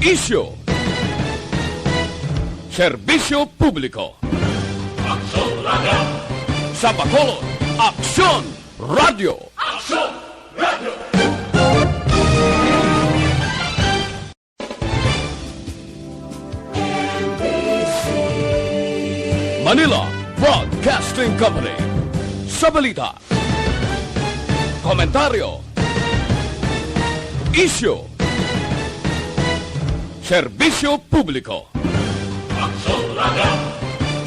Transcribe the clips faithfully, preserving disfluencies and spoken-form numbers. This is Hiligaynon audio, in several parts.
Isyu. Serbisyo publiko. Aksyon Radio. Sa Bacolod, Aksyon Radio. Aksyon Radio. Manila Broadcasting Company. Sa balita, komentaryo, isyu, serbisyo publiko. Aksyon Radio.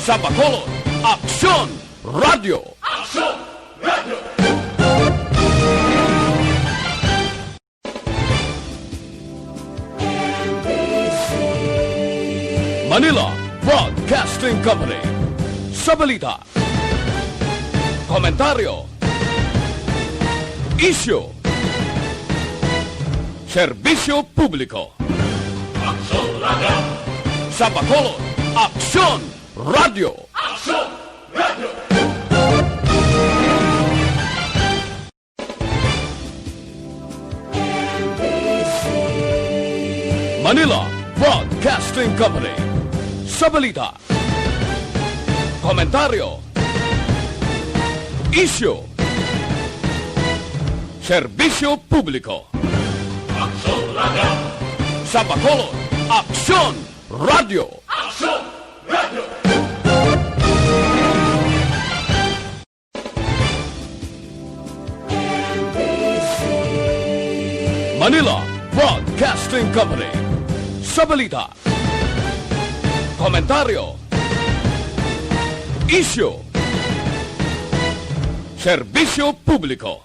Sa Bacolod, Aksyon Radio. Aksyon Radio. Manila Broadcasting Company. Sa balita, komentaryo, isyu, serbisyo publiko. Aksyon Radio. Sa Bacolod, Aksyon Radio. Aksyon Radio. Manila Broadcasting Company. Sa balita, komentaryo, isyu, serbisyo publiko. Aksyon Radio. Sa Bacolod, Aksyon Radio. Aksyon Radio. Manila Broadcasting Company. Sa balita, komentaryo, isyu, serbisyo publiko.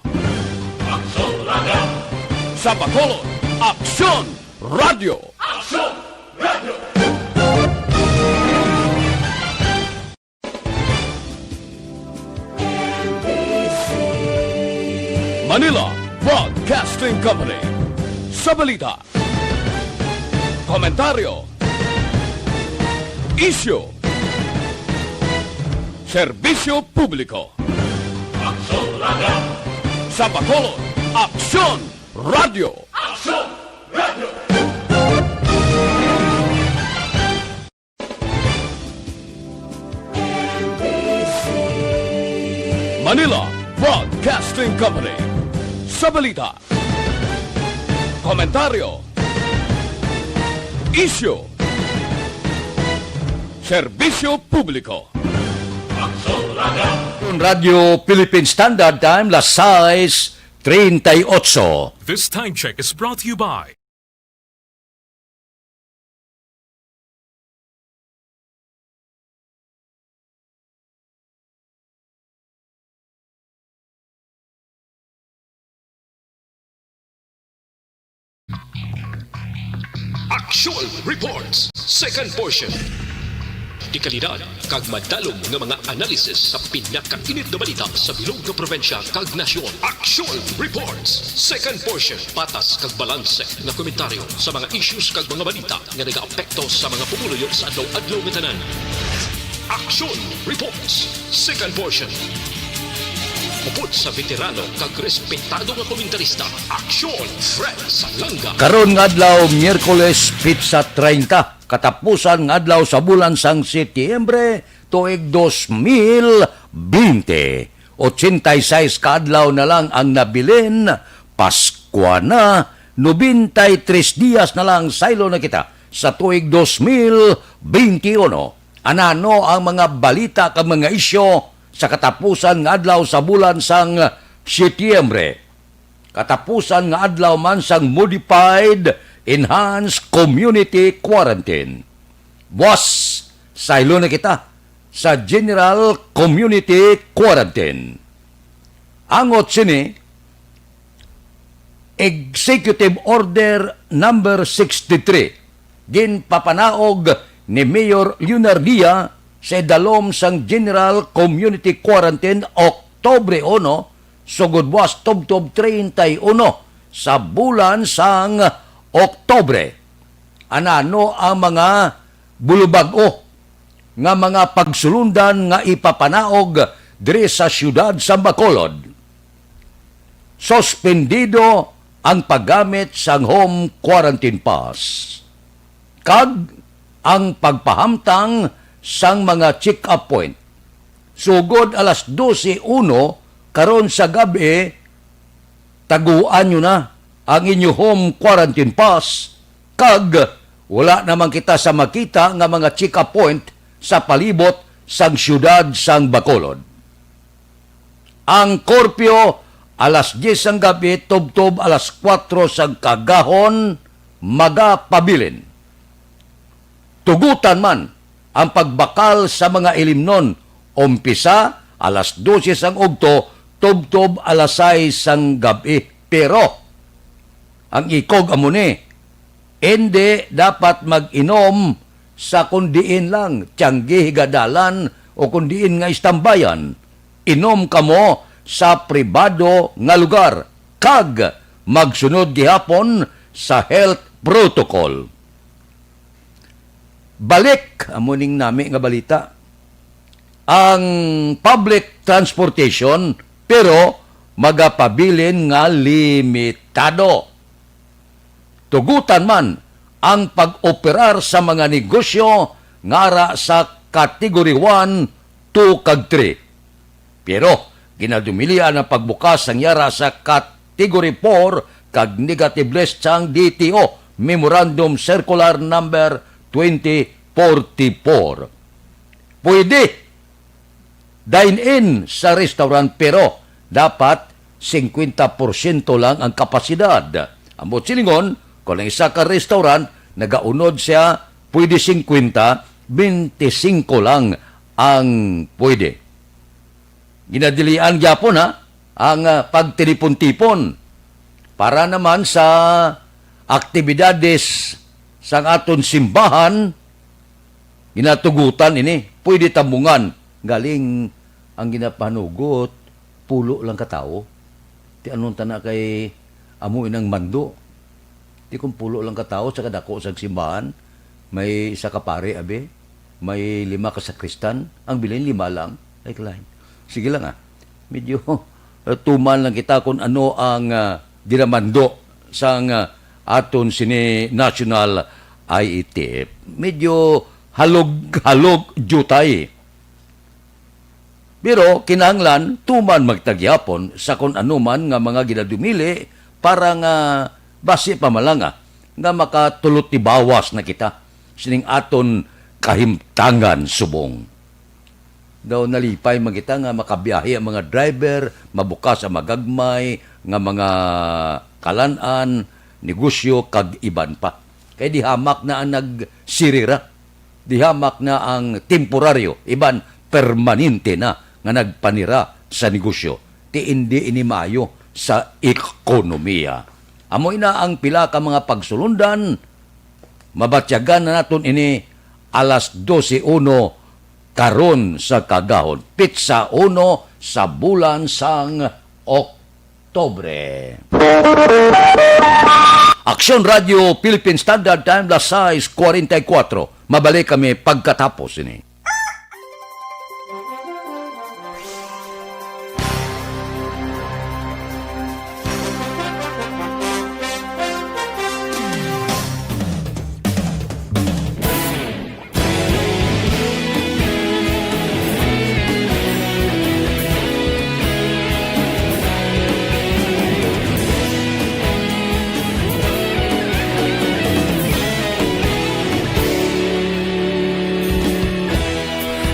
Aksyon Radio. Sa Bacolod, Aksyon Radio. Aksyon Radio. Manila Broadcasting Company. Sa balita, komentaryo, isyu, serbisyo publiko. Aksyon Radio. Sa Bacolod, Aksyon Radio. Aksyon Radio. Manila Broadcasting Company. Sa balita, komentaryo, isyu, serbisyo publiko. Aksyon Radio. Radyo Philippine Standard Time, las sais treinta y ocho. This time check is brought to you by Aksyon Reports, second portion. Dekalidad kag madalom nga mga analysis sa pinakainit nga balita sa bilog nga probinsya kag nasyon. Aksyon Reports, second portion. Patas kag balanse nga komentaryo sa mga issues kag mga balita nga nagaapekto sa mga pumuluyo sa adlaw-adlaw nga tanan. Aksyon Reports, second portion. Upod sa veterano kag respetado nga komentarista, Aksyon Fred Salanga. Karon nga adlaw, Miyerkules, petsa treinta, katapusan nga adlaw sa bulan sang Setyembre, tuig dos mil bente. Ochenta y seis ka adlaw na lang ang nabilin, Paskwa na, noventa y tres dias na lang, saylo na kita sa tuig dos mil bente uno. Anano ang mga balita kag mga isyu sa katapusan nga adlaw sa bulan sang Setyembre? Katapusan nga adlaw man sang modified enhanced community quarantine. Buwas, saylo na kita sa general community quarantine. Angot sini, Executive Order Number sixty-three, ginpapanaog ni Mayor Leonardia sa idalom sang General Community Quarantine, Oktubre uno, sugod buwas tubtob treinta y uno sa bulan sang Oktubre. Anano ang mga bulubag-o nga mga pagsulundan nga ipapanaog diri sa siyudad sa Bacolod? Suspendido ang paggamit sang home quarantine pass. kag ang pagpahamtang sang mga check-up point. Sugod alas dose uno karon sa gab-i, taguan nyo na ang inyo home quarantine pass, kag wala naman kita sa makita nga mga check-up point sa palibot sang siyudad sang Bacolod. Ang korpyo, alas diyes sang gabi tubtob alas kuwatro sang kagahon, magapabilin. Tugutan man ang pagbakal sa mga ilimnon, umpisa alas dose sang ugto tubtob alas sais sang gab-i. Pero ang ikog amo ni, indi dapat mag-inom sa kon diin lang tiyanggi higadalan o kon diin nga istambayan. Inom kamo sa pribado nga lugar kag magsunod gihapon sa health protocol. Balik, amo ning nami nga balita, ang public transportation, pero magapabilin nga limitado. Tugutan man ang pag-operar sa mga negosyo nga ara sa Category one, two, kag three. Pero ginadumilian ang pagbukas sang yara sa Category four kag negative list sang D T O, Memorandum Circular Number twenty forty-four. Pwede dine-in sa restaurant, pero dapat singkwenta porsyento lang ang kapasidad. Ambot silingon, kung ang isa ka restaurant nagaunod siya, pwede singkwenta, bente singko lang ang pwede. Ginadilian gyapon, ha, ang, ah, pagtipon-tipon para naman sa aktibidades sang aton simbahan. Ginatugutan ini, pwede tambungan. Galing ang ginapanugot, pulo lang ka tawo. Ti anon ta na kay amo inang mando. Ti kung pulo lang ka tawo sa kadako sang simbahan, may isa ka pare, abi, may lima ka sakristan, ang bilin lima lang. Ay, kalain. Sige lang, ah. Medyo, eh, tuman lang kita kung ano ang, ah, dinamando sang, ah, aton sini national I E T F. Medyo halog-halog jutay. Pero kinahanglan tuman magtagyapon sa kon ano man nga mga ginadumili para nga basi pa man lang, ah, nga makatulot tibawas na kita sining aton kahimtangan subong. Daw nalipay man kita nga makabiyahe ang mga driver, mabukas ang magagmay nga mga kalan-an, negosyo, kag iban pa. Kay di hamak na ang nagsirira. Di hamak na ang temporaryo, iban permanente na nga nagpanira sa negosyo. Ti indi ini maayo sa ekonomiya. Amo ina ang pila ka mga pagsulundan. Mabatyagan na naton ini alas dose uno karon sa kagahon, pitsa uno sa bulan sang Oktobre. Aksyon Radio Philippine Standard Time, las sais cuarenta y cuatro. Mabalik kami pagkatapos ini.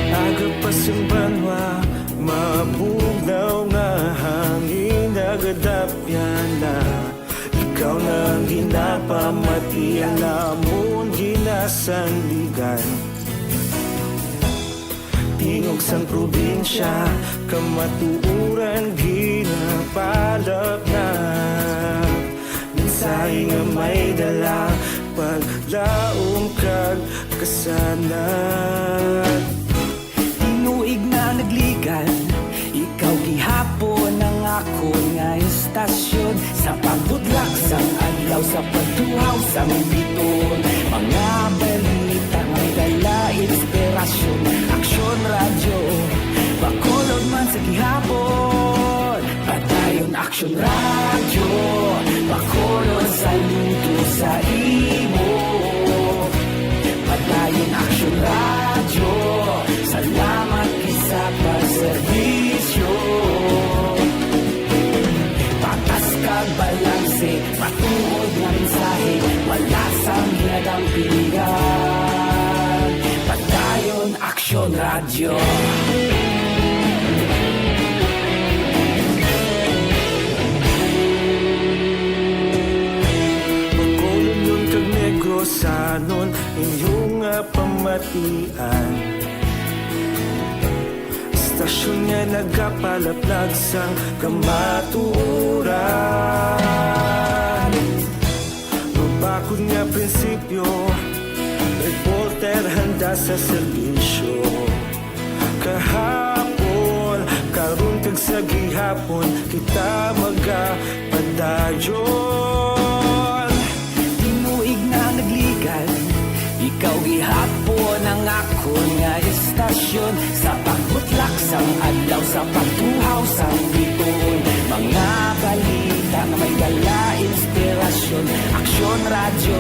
Aga pa sing banwa, mabugnaw nga hangin nagadapyan na. Ikaw na ang ginapamati, alamon ginasandigan. Tingog sang probinsya, kamatuoran ginapalapnap. Mensahe nga may dala, paglaom kag kasanag. Tinuig na nagligan, ikaw gihapon ang akon nga istasyon. Sa pagbudlak sang adlaw, sa pagtuhaw sang biton, mga balita may dala inspirasyon. Aksyon Radyo Bacolod man sa gihapon. Padayon Aksyon Radyo Bacolod, saludo sa imo. Pilihan, Padayon Aksyon Radyo. Bacolodnon kag Negrosanon, inyo nga pamatian. Istasyon nga nagapalaplag sang kamatuoran. Mabakod nga prinsipyo, reporter handa sa serbisyo. Kahapon, karon kag sa gihapon, kita magapadayon. Tinuig na nagligan, ikaw gihapon ang akon nga istasyon. Sa pagbutlak sang adlaw, sa pagtuhaw sang bituon, mga balita nga may dala inspirasyon. Aksyon Radyo,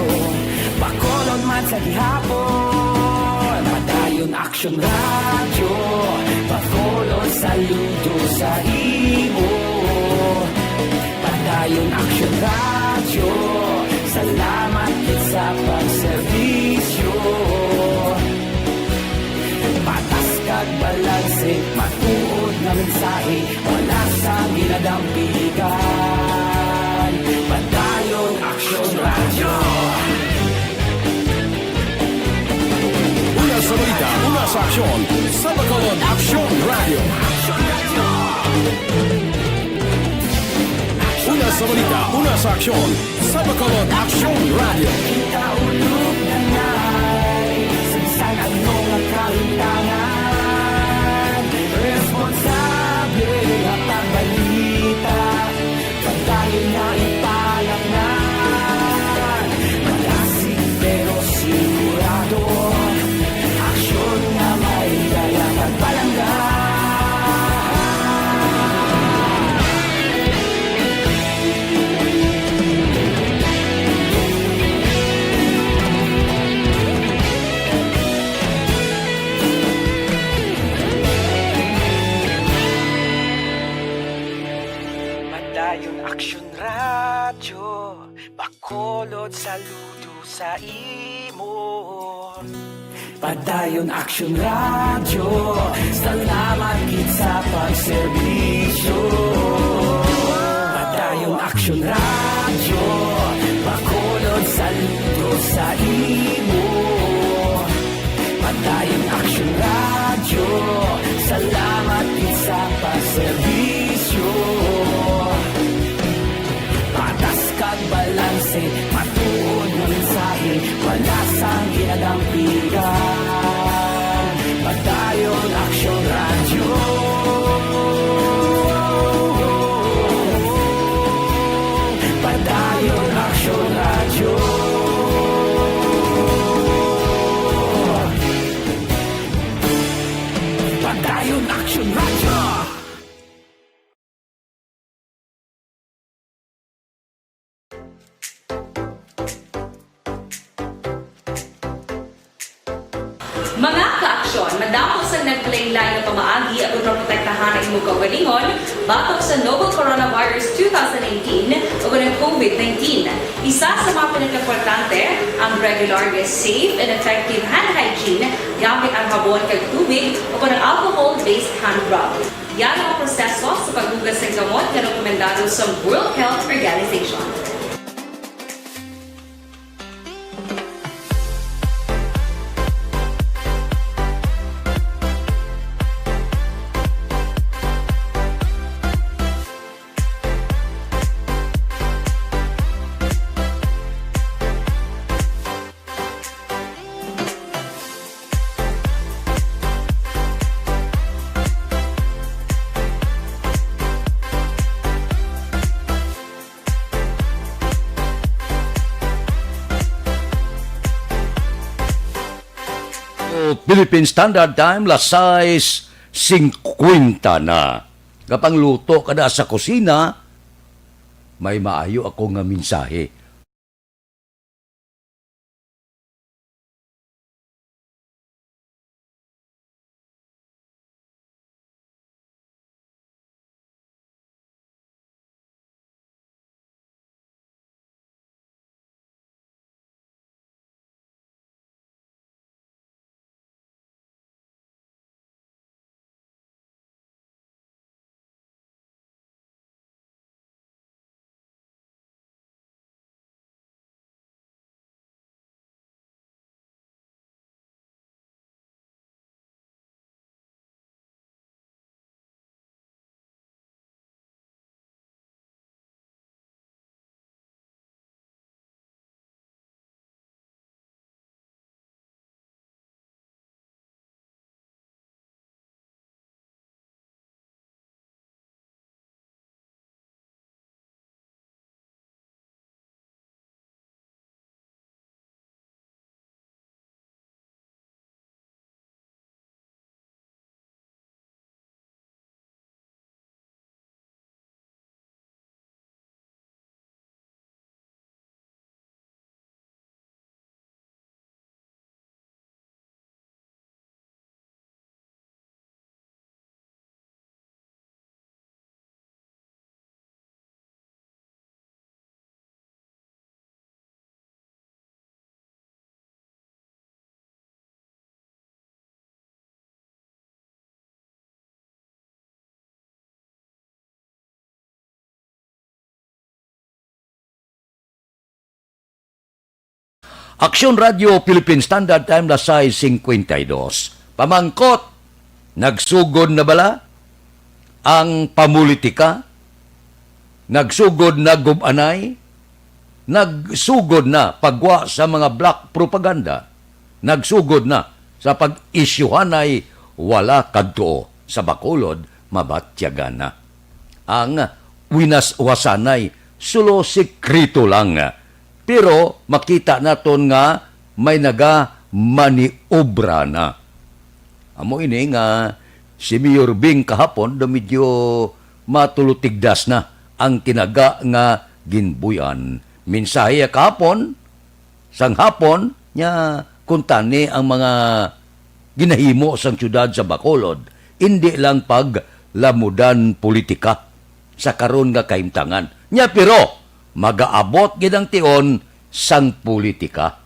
Bacolod man sa gihapon. Padayon Aksyon Radyo, Bacolod, saludo sa imo. Padayon Aksyon Radyo, salamat gid sa pagserbisyo. Patas kag balanse, matuod nga mensahe, wala sang ginadampigan. Padayon Aksyon Radyo. Una sa balita, una sa aksyon, sa Bacolod Aksyon Radyo. Una sa balita, una sa aksyon, sa Bacolod Aksyon Radyo. Kita ulog na nai, sa bisan ano nga kahitangan, responsable nga pagbalita. Padayon na ipalaknan, malasig pero sigurado, aksyon nga may dala pagpalangga. Padayon Aksyon Radyo, Bacolod, saludo sa imo. Padayon Aksyon Radyo, salamat gid sa pagserbisyo. Padayon Aksyon Radyo, Bacolod, saludo sa imo. Padayon Aksyon Radyo, salamat gid sa pagserbisyo. Patas kag balanse, matuod nga mensahe, wala sang ginadampigan. Padayon Aksyon Radyo. Padayon Aksyon Radyo. Padayon Aksyon Radyo. Mga ka-aksyon, madamo sang naglain-lain nga pamaagi aron maprotektahan ang imo kaugalingon batok sa novel coronavirus two thousand nineteen o ang COVID nineteen. Isa sa mga pinakaimportante ang regular nga safe and effective hand hygiene gamit ang habon kag tubig o ang alcohol-based hand rub. Yan ang proseso sa paghugas sa gamot nga rekomendado sa World Health Organization. Philippine Standard Time, las sais singkwenta na. Kapangluto ka na sa kusina, may maayo ako nga mensahe. Aksyon Radyo Philippine Standard Time, las sais singkwenta y dos. Pamangkot, nagsugod na bala ang pamulitika? Nagsugod na gub-anay? Nagsugod na pagwa sa mga black propaganda? Nagsugod na sa pag-isyuhanay wala kadtuo sa Bacolod, mabatyagan na? Ang winaswasanay sulo sikreto lang. Pero makita naton nga may nagamaniobra na. Amo ini nga si Mayor Bing kahapon daw medyo matulutigdas na ang tinaga nga ginbuy-an. Mensahe kahapon, sang hapon, nya kuntani ang mga ginahimo sang siyudad sa Bacolod, indi lang paglamudan politika sa karon nga kahimtangan. Nya pero, magaabot gid ang tion sang politika.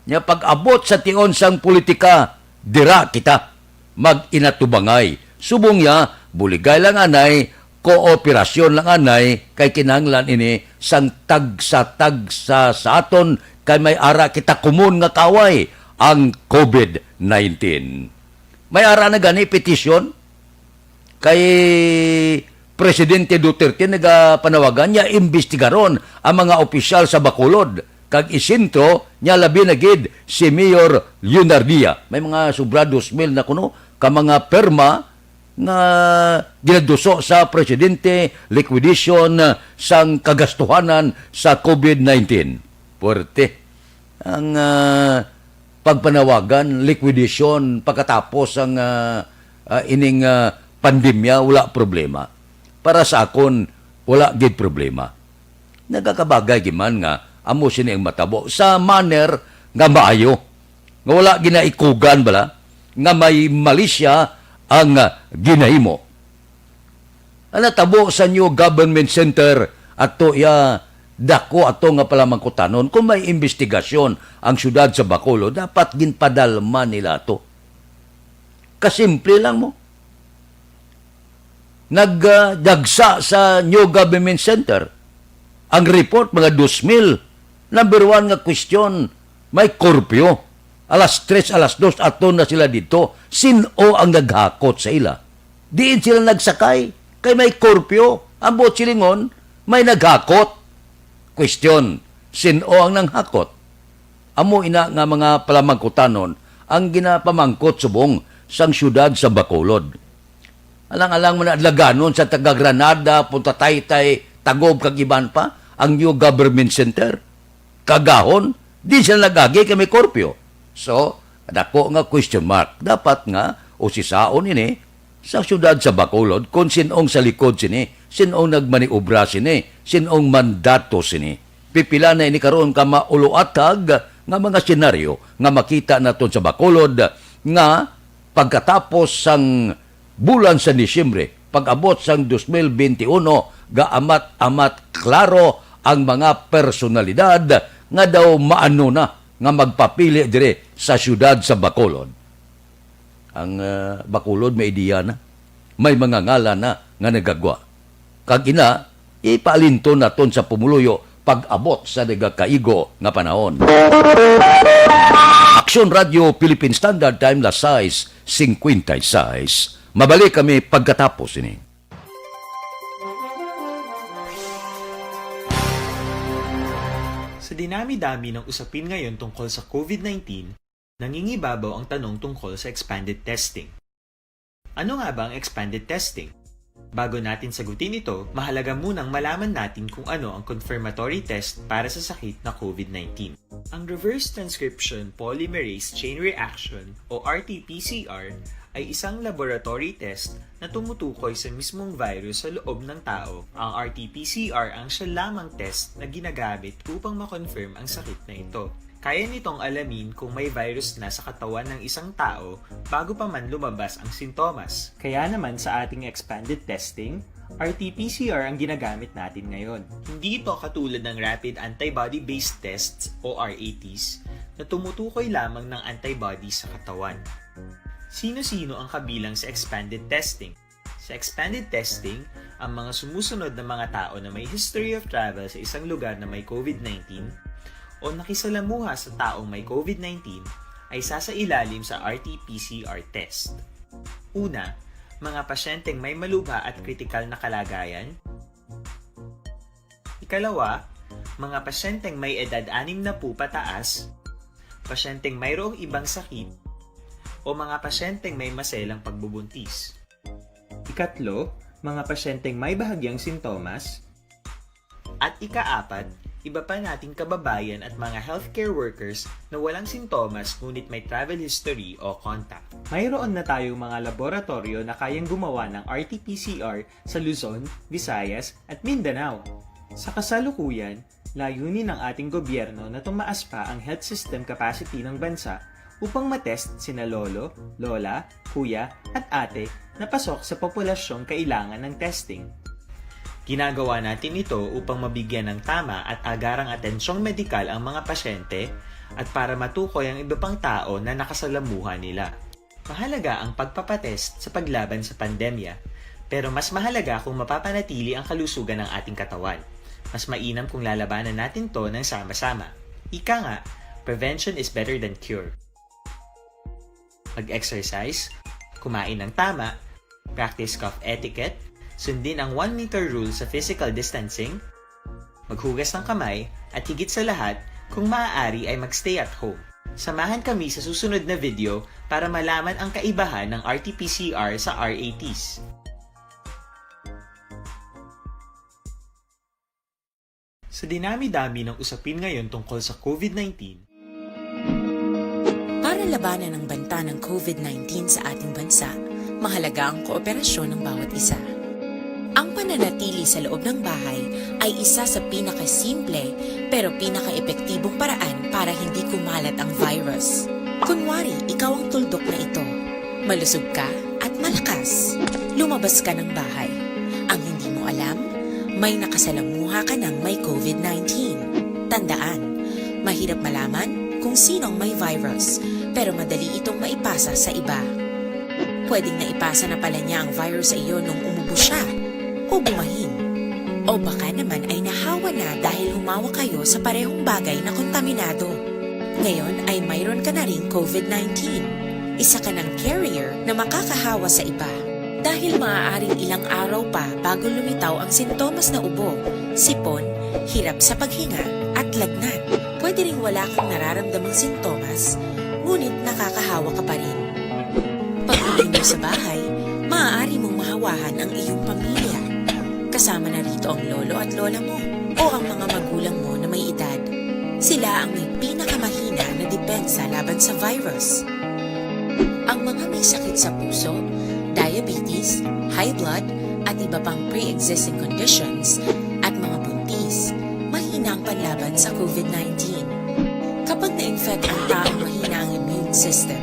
Nya pag-abot sa tion sang politika, dira kita mag-inatubangay. Subong ya, buligay lang anay, kooperasyon lang anay, kay kinahanglan ini sang tagsa-tagsa sa aton, kay may ara kita komon nga kaaway, ang covid nineteen. May ara na gani petisyon kay Presidente Duterte, nagapanawagan niya imbestigaron ang mga opisyal sa Bacolod, kag isentro niya labi na gid si Mayor Leonardia. May mga sobra dos mil na kuno ka mga perma nga ginaduso sa presidente, liquidation, ah, sang kagastuhanan sa covid nineteen. Puwerte ang, ah, pagpanawagan, liquidation, pagkatapos ang, ah, ah, ining, ah, pandemya, wala problema. Para sa akon, wala gid problema. Nagakabagay gid man nga amo sini ang matabo sa manner nga maayo, nga wala ginaikugan bala nga may malisya ang, ah, ginahimo. Ang natabo sa New Government Center, ato ya, dako ato nga palamangkutanon. Kung may imbestigasyon ang siyudad sa Bacolod, dapat ginpadalman nila to. Kasimple lang mo. Nagdagsa sa New Government Center ang report, mga dos mil. Number one nga question, may curfew. Alas tres, alas dos, ato na sila dito. Sin-o ang naghakot sa ila? Diin sila nagsakay? Kay may curfew. Ang buot silingon, may naghakot. Question, sin-o ang nanghakot? Amo ina nga mga palamangkutanon ang ginapamangkot subong sang siyudad sa Bacolod. Alang-alang man adlaganon sa taga Granada, Punta Taytay, Tagob, kag iban pa, ang New Government Center. Kagahon, di sila nag-agi kay may curfew. So, dako nga question mark. Dapat nga usisaon ini sa siyudad sa Bacolod kung sin-ong sa likod sini, sin-ong nagmaniobra sini, sin-ong mandato sini. Pipila na ini karon ka mauluatag nga mga senaryo nga makita naton sa Bacolod nga pagkatapos sang bulan sa Disyembre, pag-abot sang dos mil benti uno, gaamat-amat klaro ang mga personalidad nga daw maano na nga magpapili diri sa siyudad sa Bacolod. Ang, ah, Bacolod may ideya na, may mga ngalan na nga nagagwa. Kag ina, ipaalinton naton sa pumuluyo pag-abot sa nagakaigo nga panahon. Aksyon Radyo Philippine Standard Time, las sais singkwenta y seis. Mabalik kami pagkatapos ini. Sa dinami-dami ng usapin ngayon tungkol sa covid nineteen, nangingibabaw ang tanong tungkol sa expanded testing. Ano nga ba ang expanded testing? Bago natin sagutin ito, mahalaga munang malaman natin kung ano ang confirmatory test para sa sakit na covid nineteen. Ang reverse transcription polymerase chain reaction o R T P C R ay isang laboratory test na tumutukoy sa mismong virus sa loob ng tao. Ang R T P C R ang siya lamang test na ginagamit upang ma-confirm ang sakit na ito. Kaya nitong alamin kung may virus na sa katawan ng isang tao bago pa man lumabas ang sintomas. Kaya naman sa ating expanded testing, R T P C R ang ginagamit natin ngayon. Hindi ito katulad ng rapid antibody-based tests o R A Ts na tumutukoy lamang ng antibody sa katawan. Sino-sino ang kabilang sa expanded testing? Sa expanded testing, ang mga sumusunod na mga tao na may history of travel sa isang lugar na may covid nineteen o nakisalamuha sa taong may COVID nineteen ay sasailalim sa R T P C R test. Una, mga pasyenteng may malubha at kritikal na kalagayan. Ikalawa, mga pasyenteng may edad anim na po pataas, pasyenteng mayroong ibang sakit, o mga pasyenteng may maselang pagbubuntis. Ikatlo, mga pasyenteng may bahagyang sintomas. At ikaapat, iba pa nating kababayan at mga healthcare workers na walang sintomas ngunit may travel history o contact. Mayroon na tayong mga laboratoryo na kayang gumawa ng R T P C R sa Luzon, Visayas, at Mindanao. Sa kasalukuyan, layunin ng ating gobyerno na tumaas pa ang health system capacity ng bansa upang matest sina lolo, lola, kuya, at ate na pasok sa populasyong kailangan ng testing. Ginagawa natin ito upang mabigyan ng tama at agarang atensyong medikal ang mga pasyente at para matukoy ang iba pang tao na nakasalamuha nila. Mahalaga ang pagpapatest sa paglaban sa pandemya, pero mas mahalaga kung mapapanatili ang kalusugan ng ating katawan. Mas mainam kung lalabanan natin 'to ng sama-sama. Ika nga, prevention is better than cure. Mag-exercise, kumain ng tama, practice cough etiquette, sundin ang one meter rule sa physical distancing, maghugas ng kamay, at higit sa lahat, kung maaari ay mag-stay at home. Samahan kami sa susunod na video para malaman ang kaibahan ng R T P C R sa R A Ts. Sa dinami-dami ng usapin ngayon tungkol sa COVID nineteen, Para labanan ang banta ng COVID nineteen sa ating bansa, mahalaga ang kooperasyon ng bawat isa. Ang pananatili sa loob ng bahay ay isa sa pinakasimple pero pinakaepektibong paraan para hindi kumalat ang virus. Kunwari, ikaw ang tuldok na ito. Malusog ka at malakas. Lumabas ka ng bahay. Ang hindi mo alam, may nakasalamuha ka ng may COVID nineteen. Tandaan, mahirap malaman kung sino ang may virus, pero madali itong maipasa sa iba. Pwedeng naipasa na pala niya ang virus sa iyo nung umubo siya o bumahin. O baka naman ay nahawa na dahil humawa kayo sa parehong bagay na kontaminado. Ngayon ay mayroon ka na ring COVID nineteen. Isa ka ng carrier na makakahawa sa iba. Dahil maaaring ilang araw pa bago lumitaw ang sintomas na ubo, sipon, hirap sa paghinga, at lagnat. Pwede ring wala kang nararamdamang sintomas, ngunit nakakahawa ka pa rin. Pag-uwi mo sa bahay, maaari mong mahawahan ang iyong pamilya. Kasama na rito ang lolo at lola mo o ang mga magulang mo na may edad. Sila ang may pinakamahina na depensa laban sa virus. Ang mga may sakit sa puso, diabetes, high blood, at iba pang pre-existing conditions, at mga buntis, mahina ang panlaban sa COVID nineteen. Kapag na-infect ang taong mahina ang immune system,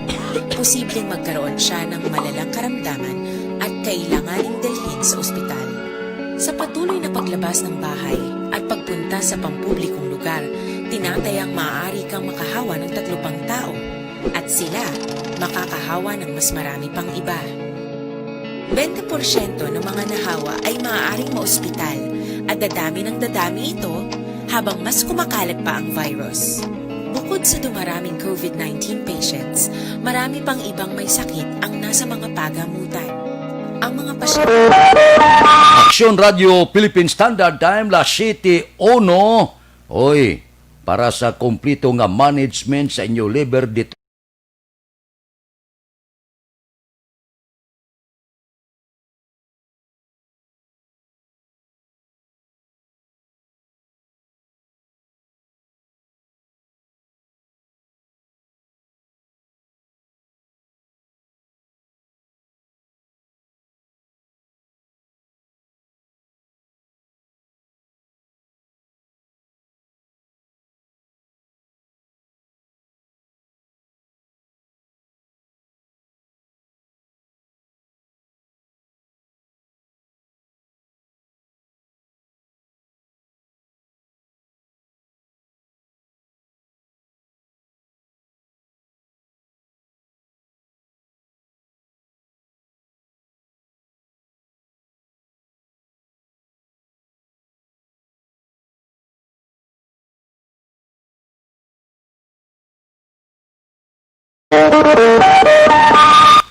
posibleng magkaroon siya ng malalang karamdaman at kailanganing dalhin sa ospital. Sa patuloy na paglabas ng bahay at pagpunta sa pampublikong lugar, tinatayang maaari kang makahawa ng tatlo pang tao at sila makakahawa ng mas marami pang iba. Bente porsyento ng mga nahawa ay maaaring maospital at dadami ng dadami ito habang mas kumakalat pa ang virus. Bukod sa dumaraming COVID nineteen patients, marami pang ibang may sakit ang nasa mga pagamutan. Ang mga pasyente Aksyon Radio Philippine Standard Time, las siyete uno. Oy, para sa kompleto nga management sa inyo liver, det-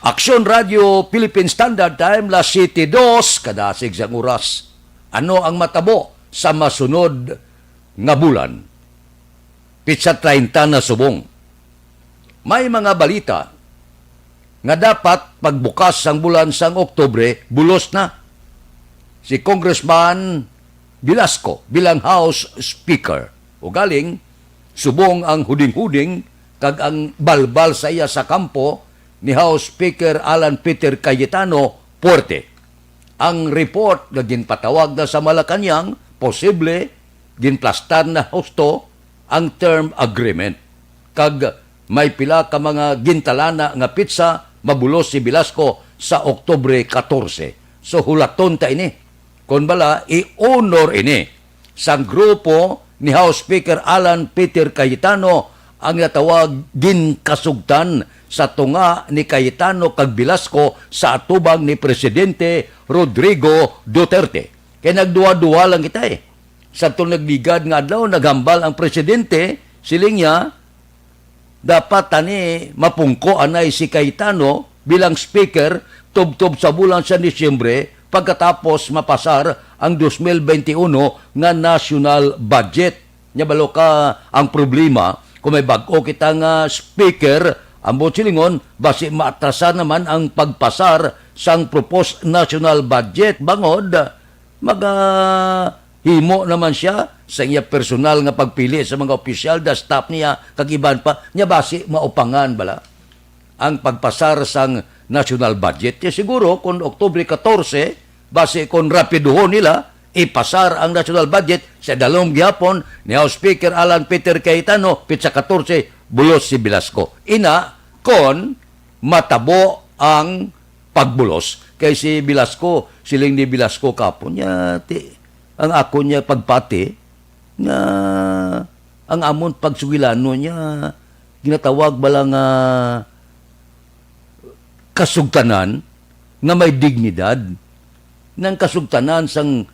Aksyon Radio Philippine Standard Time, las siyete dos, kadasig sang oras. Ano ang matabo sa masunod nga bulan? Pitsa treinta na subong. May mga balita nga dapat pagbukas sang bulan sang Oktubre, bulos na. Si Congressman Velasco bilang House Speaker. Ugaling, subong ang huding-huding kag ang balbal sa iya sa kampo ni House Speaker Alan Peter Cayetano, puwerte. Ang report nga ginpatawag na sa Malacañang, posible, ginplastar na husto ang term agreement. Kag may pila ka mga gintalana nga pitsa, mabulos si Velasco sa Oktubre katorse. So, hulaton ta ini. Kon bala, i-honor ini sang grupo ni House Speaker Alan Peter Cayetano ang natawag ginkasugtan sa tunga ni Cayetano kag Velasco sa atubang ni Presidente Rodrigo Duterte. Kay nagduha-duha lang kita, eh. Sa tong nagligad nga adlaw, naghambal ang presidente, siling niya, dapat tani mapungko anay si Cayetano bilang speaker tubtob sa bulan sa Disyembre pagkatapos mapasar ang dos mil benti uno nga national budget. Nya balo ka ang problema, kung may bag-o kita nga speaker, ang buot silingon, basi maatrasar naman ang pagpasar sang proposed national budget. Bangod, magahimo naman sia sa iya personal nga pagpili sa mga opisyal, the staff niya, kag iban pa. Nya basi maupangan bala ang pagpasar sang national budget. Kay siguro, kung Oktubre katorse, basi kung rapiduhon nila ipasar ang national budget, sa dalom gihapon ni House Speaker Alan Peter Cayetano, pitsa katorse, bulos si Velasco. Ina, kon matabo ang pagbulos. Kay si Velasco, siling ni Velasco kapon niya, ti, ang ako niya pagpati, nga ang amon pagsugilanon niya, ginatawag bala nga kasugtanan nga may dignidad, nang kasugtanan sang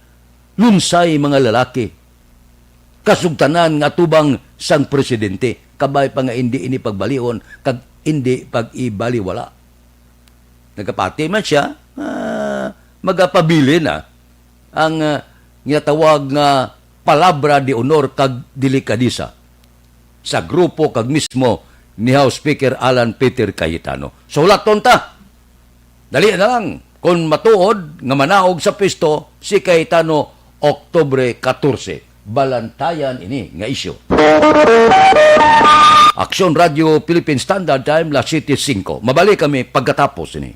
lunsay mga lalaki, kasugtanan nga atubang sang presidente, kabay pa nga indi ini pagbalion kag indi pag-ibaliwala. Nagapati man sia, ah, magapabilin na ang, ah, ginatawag nga palabra de honor kag delikadesa sa grupo kag mismo ni House Speaker Alan Peter Cayetano. So, hulaton ta. Dali na lang, kon matuod nga manaog sa pwesto si Cayetano Oktubre katorse. Balantayan ini nga isyu. Aksyon Radio Philippine Standard Time, las siyete singko. Mabalik kami pagkatapos ini.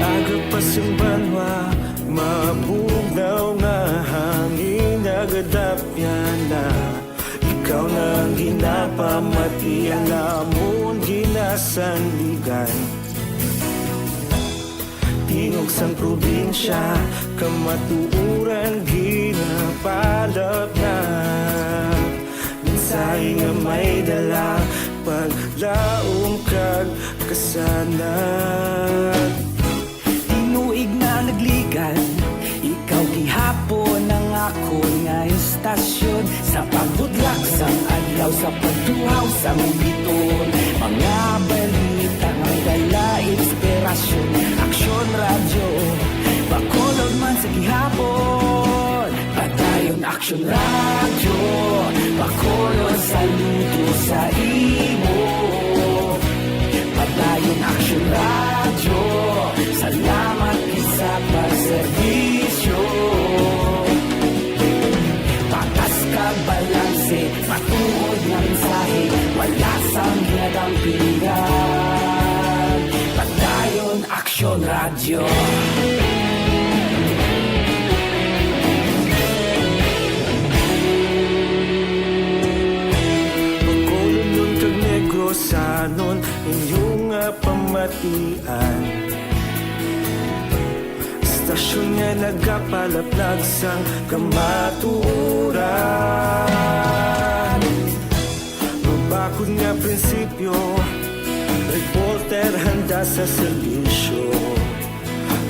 Aga pa sang banwa, mabugnaw nga hangin nagadapyan na. Ikaw na ang ginapamati, ang amon ginasandigan. Tingog sang probinsya, kamatuoran ginapalapnap. Mensahe nga may dala, paglaom kag kasanag. Tinuig na nagligad, ikaw gihapon ang akon nga istasyon. Sa pagbudlak sang adlaw, sa pagtuhaw sang biton, mga balita nga dala inspirasyon. Aksyon Radyo, Bacolod man sa gihapon. Padayon Aksyon Radyo, Bacolod, saludo sa imo. Padayon Aksyon Radyo, salamat gid sa pagserbisyo. Patas kag balanse, matuod nga mensahe, wala sang ginadampigan. Padayon Aksyon Radyo. Inyo nga pamatian, istasyon nga nagapalaplag sang kamatuoran. Mabakod nga prinsipyo, reporter handa sa serbisyo.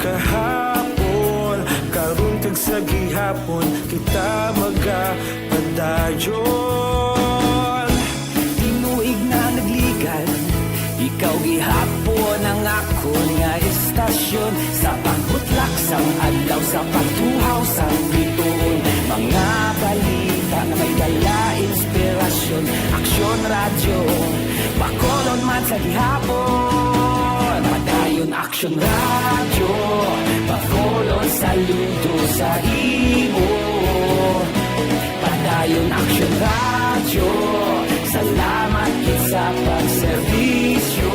Kahapon, karon kag sa gihapon, kita magapadayon. Tinuig na nagligal, ikaw gihapon ang akon nga istasyon. Sa pagbutlak sang adlaw, sa pagtuhaw sang bituon, mga balita nga may dala inspirasyon. Aksyon Radyo, Bacolod man sa gihapon. Padayon Aksyon Radyo, Bacolod, saludo sa imo. Padayon Aksyon Radyo, salamat gid sa pagserbisyo.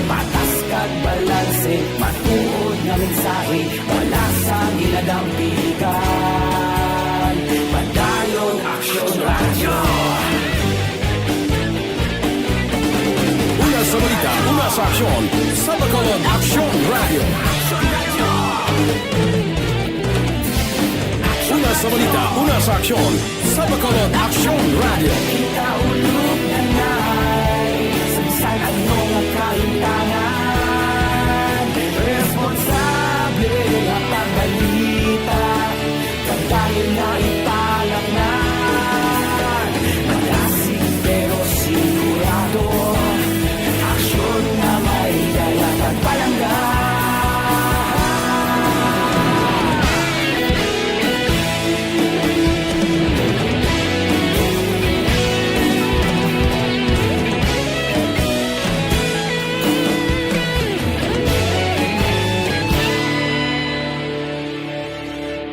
Patas kag balanse, matuod nga mensahe, wala sang ginadampigan. Padayon Aksyon Radyo. Una sa balita, una sa aksyon, sa Bacolod Aksyon Radyo. Una sa balita, una sa aksyon, sa Bacolod Aksyon Radyo. Kita ulog na nay, sa bisan ano nga kahimtangan, responsable nga pagbalita. Pagdayon na ipalatnan, malasig pero sigurado. Aksyon nga may dala kag palangga.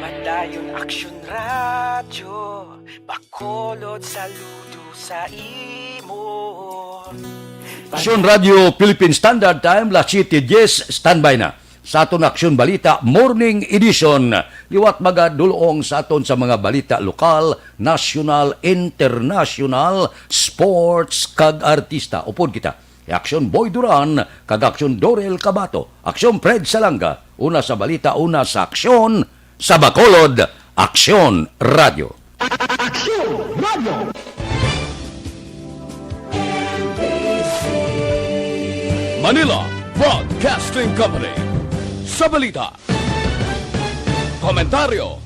Padayon Aksyon Radyo, Bacolod, saludo sa imo. Aksyon Radyo Philippine Standard Time, las siete diez, standby na sa aton Aksyon Balita Morning Edition. Liwat magadulong sa aton sa mga balita lokal, nasyonal, internasyonal, sports, kag artista. Upod kita, Aksyon Boy Duran kag Aksyon Dorel Cabato, Aksyon Fred Salanga. Una sa balita, una sa aksyon, sa Bacolod, Aksyon Radyo. Aksyon Radyo. Manila Broadcasting Company. Sa balita, komentaryo,